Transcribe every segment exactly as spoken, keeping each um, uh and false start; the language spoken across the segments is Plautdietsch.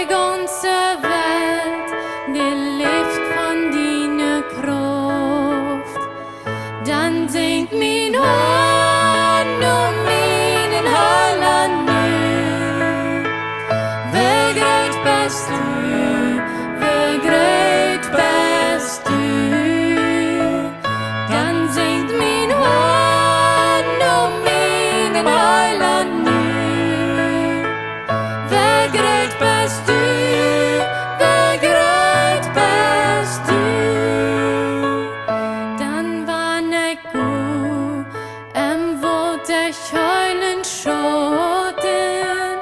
gaunze Welt, dee läft von diene Krauft. Dan sinjt mien Hoat no mienen Heilaunt nu: Woo groot best du, woo groot best du. Dan sinjt mien Hoat no mienen Heilaunt nu: Woo groot best du, woo groot best du. Dan wan ekj go em Wota, Kjelt un Schauten,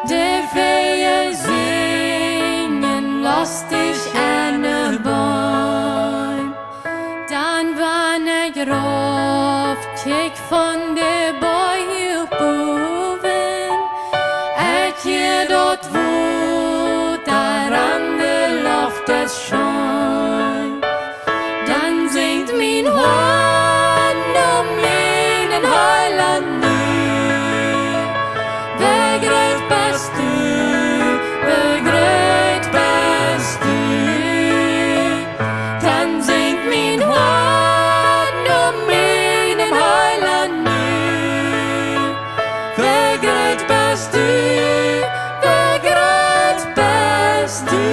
de Väajel sinjen lostich enne Beem. Dan wan ekj rauf kjikj von de Boajch bowen, ekj hia daut Wota aun de Loft es scheen. Dan sinjt mien Hoat no mienen Heilaunt nu: Woo groot best du, woo groot best du. Dan sinjt mien Hoat no mienen Heilaunt nu: Woo groot best du, woo groot best du.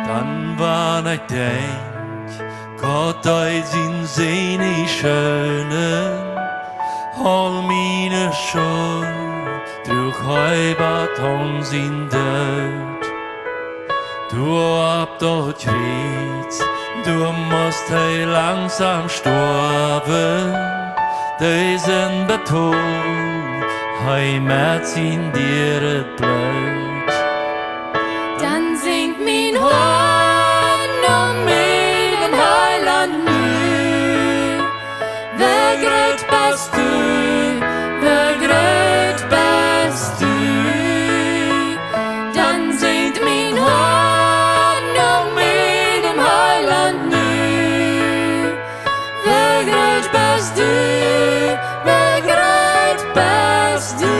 Dan wan ekj denkj, Gott deed sien Sän schaunen, aul miene Schult druach hee bat aun sien Doot. Doa opp daut Kjriez, doa must hee langsom stoawen, de Sind betold hee met sien dieret Bloot. Dan sinjt mien Hoat no mienen Heilaunt nu: Woo groot best du, woo groot best du. Dan sinjt mien Hoat no mienen Heilaunt nu: Woo groot best du, woo groot best du.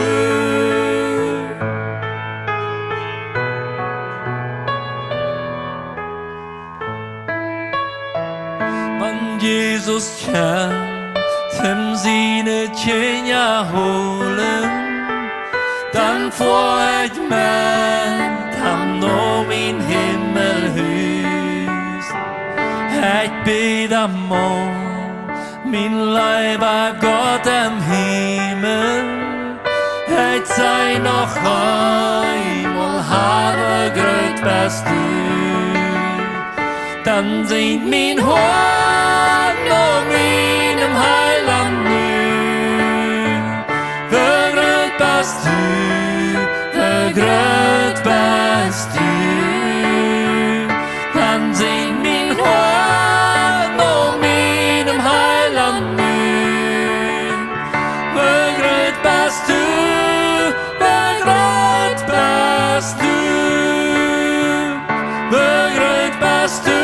Wan Jesus kjemt, om siene Kjinja hoolen, dan foa ekj met am no mien Himmelhus. Ekj bäd am aun, mien leewa Gott em Himmel, ekj saj noch eemol: Har, woo groot best du. Dan sinjt mien Hoat no mienem Heilaunt nu: Woo groot best du, woo groot best du. Dan sinjt mien Hoat no mienem Heilaunt nu: Woo groot best du, woo groot best du, woo groot best du.